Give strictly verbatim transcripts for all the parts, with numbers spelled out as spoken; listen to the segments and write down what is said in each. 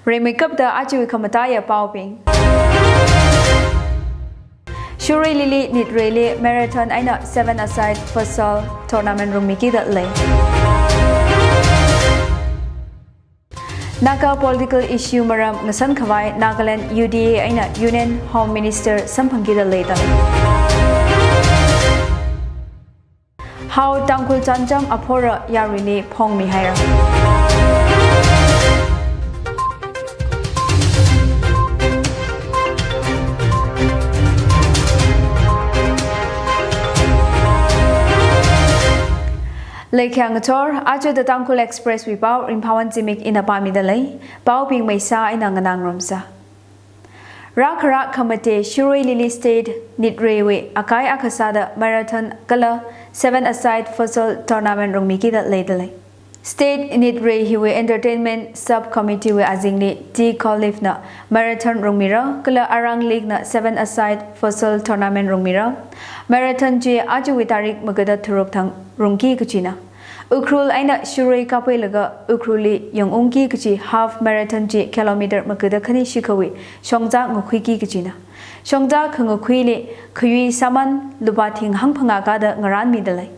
Rimeikapta ajawui khamataiya paobing. Shirui Lily Nitreili marathon eina seven-a-side futsal tournament rungmikida lei. Naga political issue maram ngasan khavai Nagaland U D A eina Union Home Minister samphangki da leida. Hao Tangkhul Chānjam Aphora yaruili phongmi haira. Leikhyang ngathor, aja The Tangkhul Express wui pao, Ringphāwon Zimik ina pāmida lei, paobing meisa eina nganāngarumsa. Rākhara khamate Shirui Lily State Nitreiwui akai akha sāda marathon kala seven-a-side futsal tournament rungmikida leida lei. State Nitrei hiwui entertainment sub-committee wui azingli T Colif na marathon rungmira, kala Arang League na seven-a-side futsal tournament rungmira. Marathon chi ajawui tarik magada tharuk thang rungki kachina. Ukhrul eina Shirui kaphailaga Ukhrulli yangungki kachi half marathon chi kilometer magada khani shikhawui shongza ngakhuiki kachina. Shongza khangakhuili khayui saman lupā thing hangphangā kada ngaranmida lei.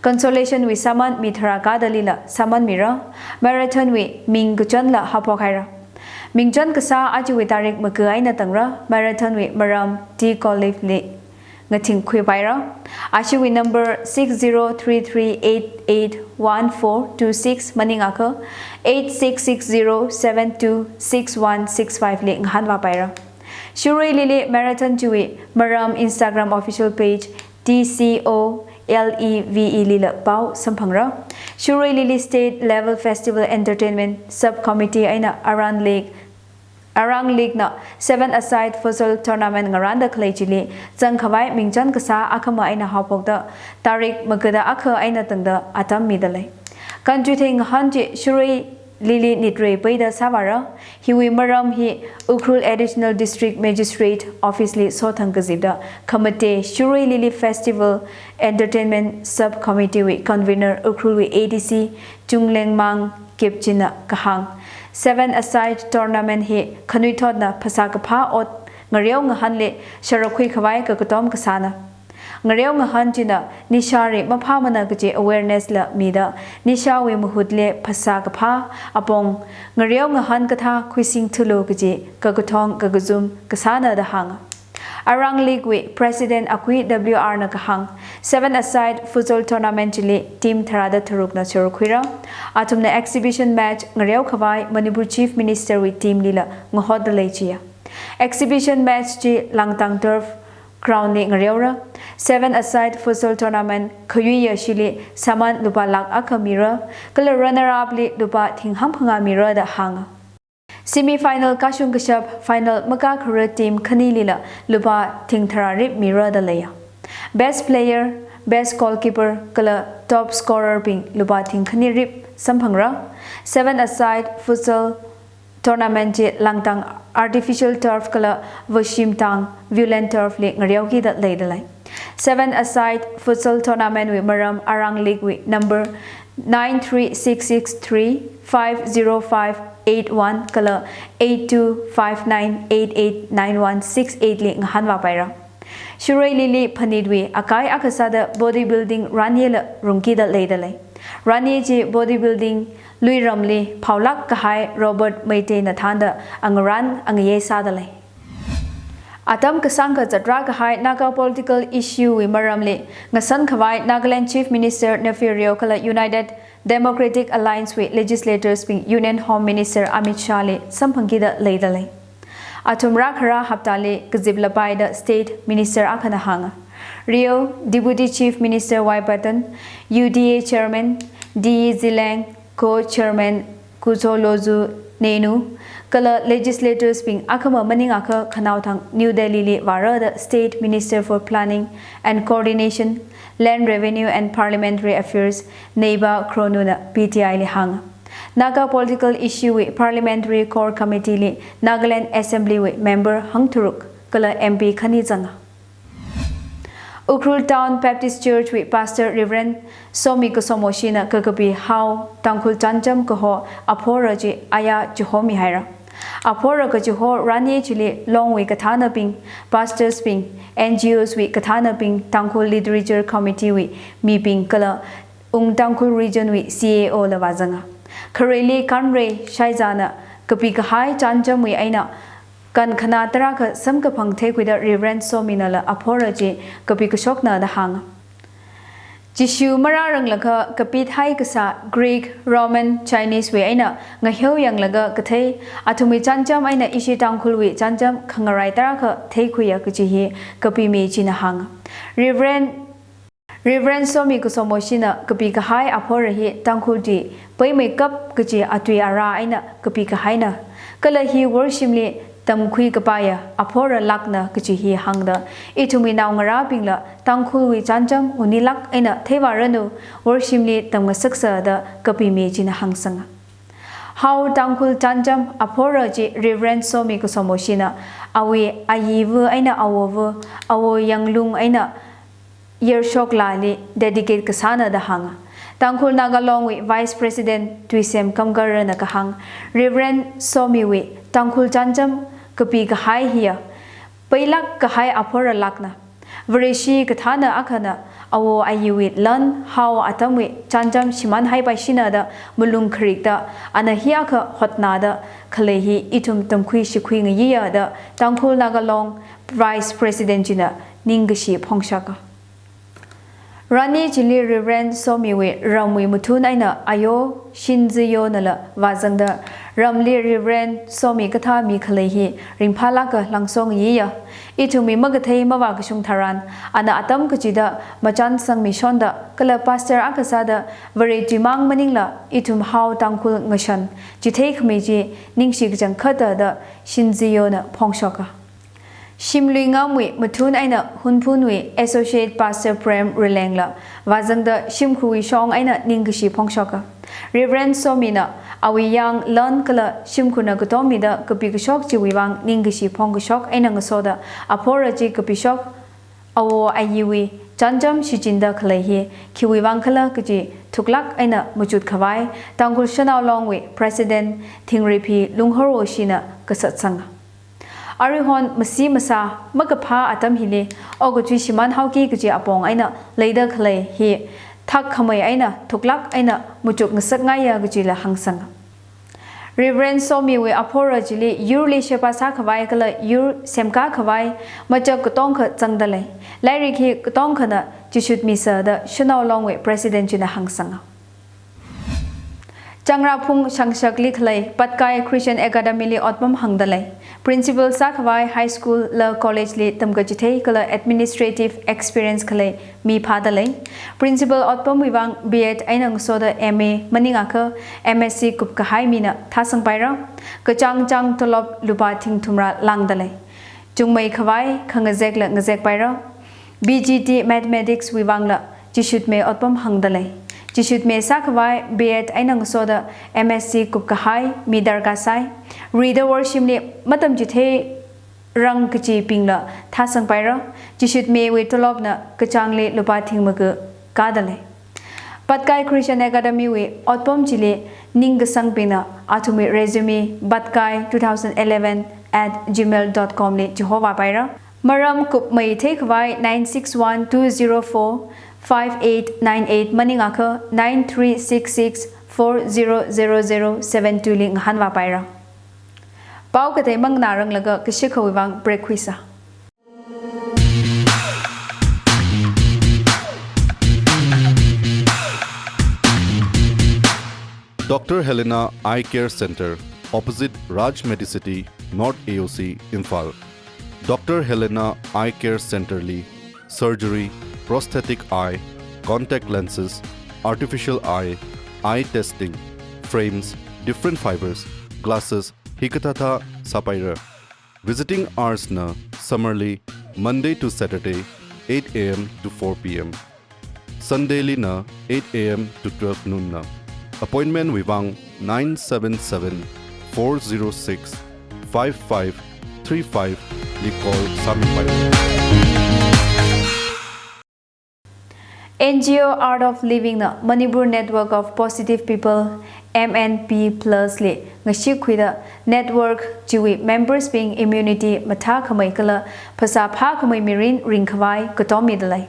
Consolation wui saman mi tharā kadalila saman mira, marathon wui ming kachonla haophok haira. Mingchon kasā ajawui tarik maga eina tangra, marathon wui maram T Colif li ngathingkhui paira. Ashiwui number six zero three three eight eight one four two six maningakha eight six six zero seven two six one six five li ngahānvā paira. Shirui Lily marathon chiwui maram Instagram official page T C O L E V E lila pao samphangra. Shirui Lily State Level Festival Entertainment Sub-Committee eina Arang League Arang League na seven-a-side futsal tournament ngaranda khalei chili zangkhavai mingchon kasā akhama eina haophokda tarik magada akha eina tangda atam mida lei. Kanchuithei ngahān chi Shirui Lily Nitrei peida sāvāra. Hiwui maram hi Ukhrul Additional District Magistrate Office li sothang kazipda khamate Shirui Lily Festival Entertainment Sub-Committee wui convener Ukhrul wui A D C Chunglengmang Kipchina kahāng, seven-a-side tournament hi khanuithotna phasā kaphā ot ngareo ngahānli sharakhui khavai kakatom kasāna. Ngareo ngahān china nishāli maphāmana kaji awareness la mida, nishāwui mahutli phasā kaphā apong ngareo ngahān kathā khuising thulu kaji kakathong kakazum kasāna da hānga. Arang League wui President Akui W R na kahāng, seven-a-side futsal tournament chili team tharāda tharukna sharakhuira. Athumna exhibition match ngareo khavai Manipur Chief Minister wui team lila ngahotda lei chiya. Exhibition match chi Langtang Turf ground li ngareora. Seven-a-side futsal tournament khayuiya shili saman lupā lakh akha mira, kala runner up li lupā thing hangphangā mira da hānga. Semi final kashung kashap final makākhara team khanilila lupā thing tharā rip mira da leiya. Best player, best goalkeeper kala top scorer bing lupā thing khani rip samphangra. Seven-a-side futsal tournament chi Langtang artificial turf kala Vashimtang Viewland turf li ngareokida leida lei. Seven-a-side futsal tournament wui maram Arang League wui number nine three six six three five zero five eight one kala eight two five nine eight eight nine one six eight li ngahānvā paira. Shirui Lily phanitwui akai akha sāda bodybuilding ranyela rungkida leida lei. Ranye chi bodybuilding luiramli phaolāk kahai Robert Meiteina thānda angaran angayei sāda lei. Atam kasāngkha zatrā kahai Naga political issue wui maramli ngasan khavai Nagaland Chief Minister Neiphiu Rio kala United Democratic Alliance wui legislators bing Union Home Minister Amit Shah li samphangkida leida lei. Athum rākhara haptali kazip lapaida State Minister akhana hānga. Rio, Deputy Chief Minister Y Patton, U D A Chairman D Zeliang, Co-Chairman Kutholozhou Nenu, kala legislators bing akhama maningakha khanaothang New Delhi li vāra da State Minister for Planning and Coordination, Land Revenue and Parliamentary Affairs, Neiba Khronu na P T I li hānga. Naga political issue wui Parliamentary Core Committee li Nagaland Assembly wui member hangtharuk kala M P khani zanga. Ukhrul Town Baptist Church wui Pastor Reverend Somi Kasomoshi na kakapi Hao Tangkhul Chānjam kaho Aphora chi aya chihomi haira. Aphora kachiho rani chili Longwui kathānabing, pastors bing, N G Os wui kathānabing, Tangkhul Literature Committee wui mibing kala Ung Tangkhul Region wui C A O la vāzanga. Khareili Kanrei Shaizana kapi kahai chānjamwui eina kankhanā tarākha samkaphang theikhuida Reverend Sominala aphora chi kapi kashokna da hānga. Jishu marāranglakha kapithai kasā Greek, Roman, Chinese wui eina ngaheo yanglaga kathei, athumwui chānjam eina ishi Tangkhulwui chānjam khangarai tarākha theikhuiya kachi hi kapimi china hānga. Reverend Reverend Somi Kusomoshina kapi kahai aphora hi Tangkhul chi paimeikap kachi atui ara eina kapi kahaina. Kala hi worshimli tamkhui kapaiya aphora lakna kachi hi hāngda, ithumwui naongarābingla Tangkhulwui chānjam unilak eina theivāranu, worshimli tamngasaksa da kapimi china hāngsanga. Hao Tangkhul chānjam aphora chi Reverend Somi Kusomoshina awui ayiva eina awowa, awo Yanglung eina Yershok Lali dedicate kasāna da hānga. Tangkhul Naga Long wui Vice President Tuisem Kamgarana kahāng, Reverend Somiwui Tangkhul chānjam kapi kahai hiya pailak kahai aphora lakna. Vareshi kathāna akhana awo ayiwui lan, hao atamwui chānjam shimānhaipaishina da malung kharikta, ana hi akha hotnada khalei hi ithum tamkhui shikhui ngayiya da Tangkhul Naga Long Vice President china ningkashi phongshaka. Rani chili Reverend Somiwui ramwui mathun eina ayo Shinziyonala vāzangda, ramli Reverend Somi kathā mikhalei hi ringphālaka langsong yiya. Ithumwui makathei mavākashung tharan, ana atam kachida machānsangmishonda kala pastor akha sāda Vare chimang maningla ithum hao Tangkhul ngashan chitheikhami chi ningshi kachangkhata da Shinziyona phongshoka. Shimluingamwui mathun eina Hunphunwui Associate Pastor Prem Rilengla vāzangda shimkhurwui shong eina ningkashi phongshoka. Reverend Somina awui yang, lan kala shimkhurna katom mida kapi kashok chiwui vang ningkashi phongkashok eina ngasoda, aphora chi kapishok awo ayiwui chānjam shichinda khalei hi khiwui vang khala kachi thuklak eina machut khavai Tangkhul Shanao Long wui President Thingreiphi Lungharoshina kasatsanga. Aruihon masi masā makaphā atam hili okathui shimānhaoki kachi apong eina leida khalei hi thak khamei eina thuklak eina machuk ngasakngaiya kachila hāngsanga. Reverend Somiwui aphora chili yurli sheba sākhavai kala yur semkakhavai machak katongkha zangda lei. Lairik hi katongkhana chishutmisa da Shanao Long wui President china hāngsanga. Changraphung Shangshakli khalei Patkai Christian Academy li otpam hāngda lei. Principal sākhavai high school la college li tamkachithei kala administrative experience khalei mi phāda lei. Principal otpamwui vang B Ed eina ngasoda M A maningakha M S C kupkahai mina thāsangpaira. Kachāng chāng tolop lupā thingthumra lāngda lei. Chungmei khavai khangazekla ngazekpaira. B G T Mathematics wui vangla chishutme otpam hāngda lei. Chishutme sākhavai B Ed eina ngasoda M S C kupkahai mi darkar sai. Rida worshimli matamchitheirang kachibingla thāsangpaira. Chishutmewui tolopna kachāngli lupā thingmaka kāda lei. Patkai Christian Academy wui otpam chili ningkasangbingna athumwui resume patkai two thousand eleven at gmail dot com li chihovāpaira. Maram kupmei theikhavai nine six one two zero four five eight nine eight maningakha nine three six six four zero zero zero seven two li ngahānvāpaira. Pao katei manganāranglaga kashikhawui vang break khuisa. Doctor Helena Eye Care Center, opposite Raj Medicity, North A O C, Imphal. Doctor Helena Eye Care Center li surgery, prosthetic eye, contact lenses, artificial eye, eye testing, frames, different fibers, glasses, hikathāthā sāpaira. Visiting hours na summer li Monday to Saturday, eight A M to four P M. Sunday li na eight A M to twelve noon na. Appointment wui vang nine seven seven, four zero six, five five three five li call sāmipaira. N G O Art of Living na Manipur Network of Positive People, M N P Plus li ngashikkhuida network chiwui members bing immunity mathākhamei kala phasā phākhamei mirin ringkhavai katommida lei.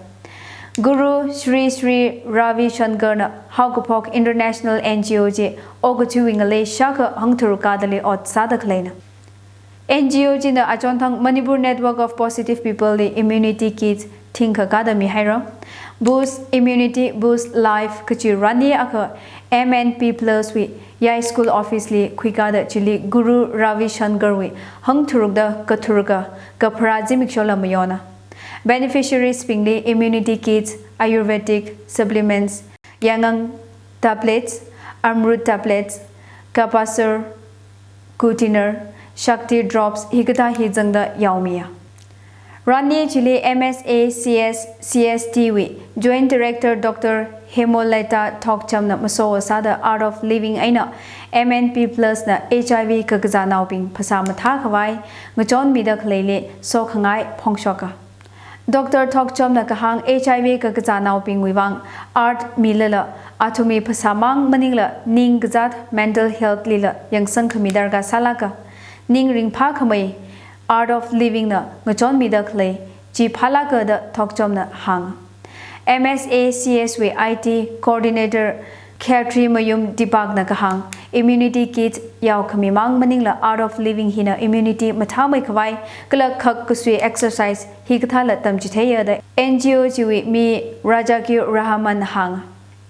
Guru Sri Sri Ravi Shankar na haokaphok international N G O chi okathuiwui ngalei shākha hangtharuk kadali ot sāda khaleina. N G O china achonthang Manipur Network of Positive People li immunity kits thingkha kada mihaira. Boost Immunity, Boost Life kachi rani akha M N P Plus wui yai school office li khuikada chili Guru Ravi Shankar wui hangtharukda katharuka kapharā zimikshola mayona. Beneficiaries bingli immunity kits, Ayurvedic supplements, yangang tablets, amrut tablets, kapasur, gutiner, shakti drops hikathā hi zangda yaomiya. Rani chili M S A C S C S T wui Joint Director Doctor Hemolata Thokcham na maso sāda Art of Living eina M N P Plus na H I V kakazānaobing phasā mathākhavai ngachonmida khaleili sokhangai phongshoka. Doctor Thokcham na kahāng H I V kakazānaobingwui vang art milala athumwui phasā mang maningla ning kazāt mental health lila yangsang khami darkar sālāka. Ning ringphākhamei Art of Living na ngachonmida khalei chi phālāka da Thokcham na hānga. M S A C S wui I T Coordinator Khatri Mayum Deepak na kahāng, immunity kit yaokhami mang maningla Art of Living hina immunity mathāmeikhavai kala khak kasui exercise hikathāla tamchitheiya da N G O chiwui mi Rajakiur Rahman na hānga.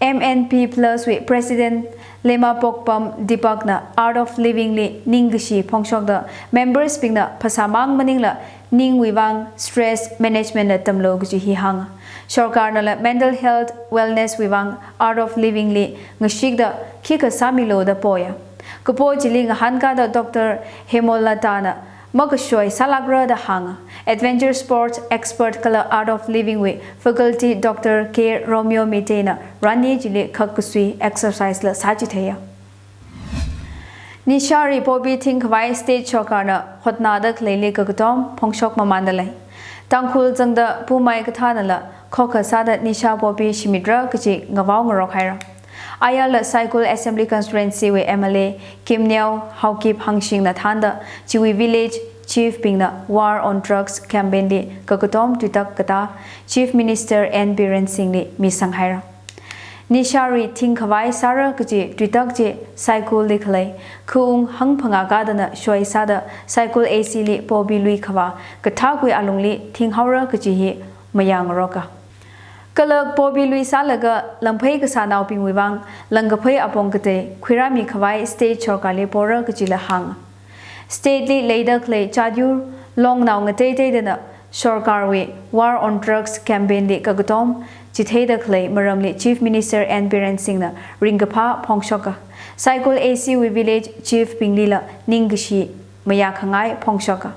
M N P Plus wui President Lemapokpam Deepak na Art of Living li ningkashi phongshokda members bingna phasā mang maningla ningwui vang stress management la tamlu kaji hi hānga. Sorkarnala mental health wellness wui vang Art of Living li ngashikda khikha sāmilu da poya. Kapo chili ngahānkada Doctor Hemolata na makashoi sālākra da hānga. Adventure sports expert kala Art of Living wui faculty Doctor K Romeo Meitei na rani chili khak kasui exercise la sāchitheiya. Nishari poppy thingkhavai state sorkarna hotnada khaleili kakatom phongshok mamanda lei. Tangkhul zangda pumai kathānala khokha sāda nisha poppy shimitra kaji ngavao ngarok haira. Ayarla Saikul Assembly Constituency wui M L A Kimneo Haokip Hangshing na thānda chiwui village chief bingna War on Drugs campaign li kakatom tuitak katā Chief Minister N Biren Singh li misang haira. Nishari thingkhavai sāra kaji tuitak chi Saikul li khalei khaung hangphangā kadana shoi sāda Saikul A C li poppy lui khavā kathākui alungli thinghaora kaji hi mayang roka. Kala poppy lui sālaga lamphei kasānaobingwui vang langkaphei apong katei khuirāmi khavai state sorkarli pora kajila hānga. State li leida khalei chadyur longnao ngateiteidana sorkarwui War on Drugs campaign li kakatom chitheida khalei maramli Chief Minister N Biren Singh na ringkaphā phongshoka. Saikul A C wui village chief binglila ningkashi mayākhangai phongshoka.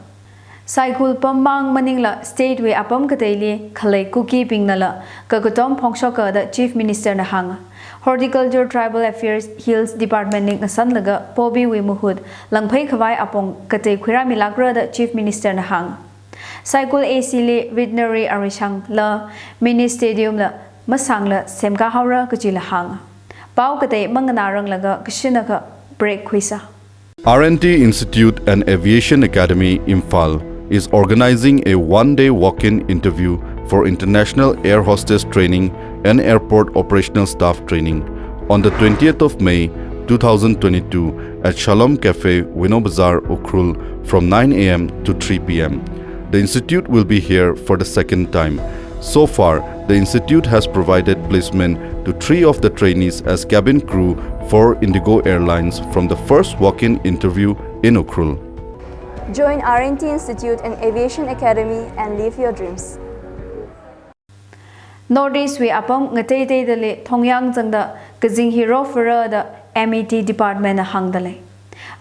Saikul pam mang maningla state wui apam kateili khalei Kuki bingnala kakatom phongshoka da Chief Minister na hānga. Horticulture, Tribal Affairs, Hills Department li ngasanlaga poppy wui mahut langphei khavai apong katei khuirāmilākra da Chief Minister na hānga. Saikul A C li veterinary arishang la mini stadium la masangla semkā haora kajila hānga. Pao katei manganāranglaga kashinakha break khuisa. R and T Institute and Aviation Academy, Imphal, is organizing a one-day walk-in interview for International Air Hostess Training and Airport Operational Staff Training on the twentieth of May two thousand twenty-two at Shalom Cafe, Wino Bazar, Ukhrul, from nine A M to three P M. The institute will be here for the second time. So far, the institute has provided placement to three of the trainees as cabin crew for Indigo Airlines from the first walk-in interview in Ukhrul. Join R and T Institute and Aviation Academy and live your dreams. North East wui apam ngateiteidali thongyang zangda kazing hi rophara da M E T Department na hāngda lei.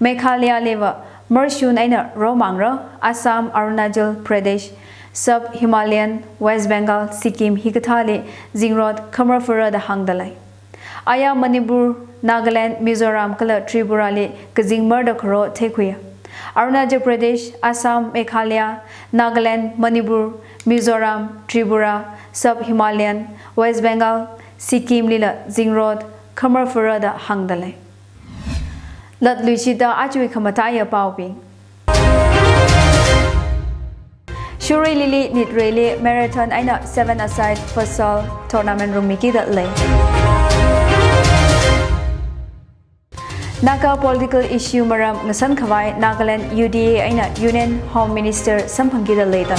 Meghalaya liva marshun eina romangra, Assam, Arunachal Pradesh, Sub Himalayan, West Bengal, Sikkim hikathāli zingrot khamarphara da hāngda lei. Aya Manipur, Nagaland, Mizoram kala Tripura li kazing marda kharo theikhuiya. Arunachal Pradesh, Assam, Meghalaya, Nagaland, Manipur, Mizoram, Tripura, Sub Himalayan, West Bengal, Sikkim lila zingrot khamarphara da hāngda lei. Latluishida ajawui khamataiya paobing. Shirui Lily NITRELI marathon eina seven-a-side futsal tournament rungmikida lei. Naga political issue maram ngasan khavai Nagaland U D A eina Union Home Minister samphangkida leida.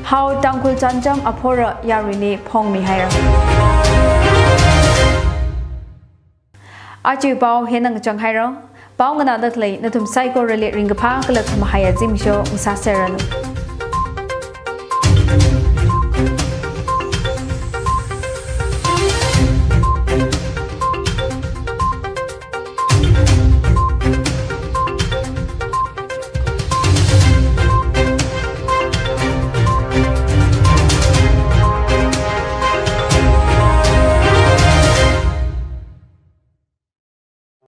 Hao Tangkhul Chānjam aphora yaruili phongmi haira. Ajawui pao hina ngachang haira. Pao nganāda khalei nathum saikorali ringkaphā kala khamahaiya zimiksho ngasāserranu.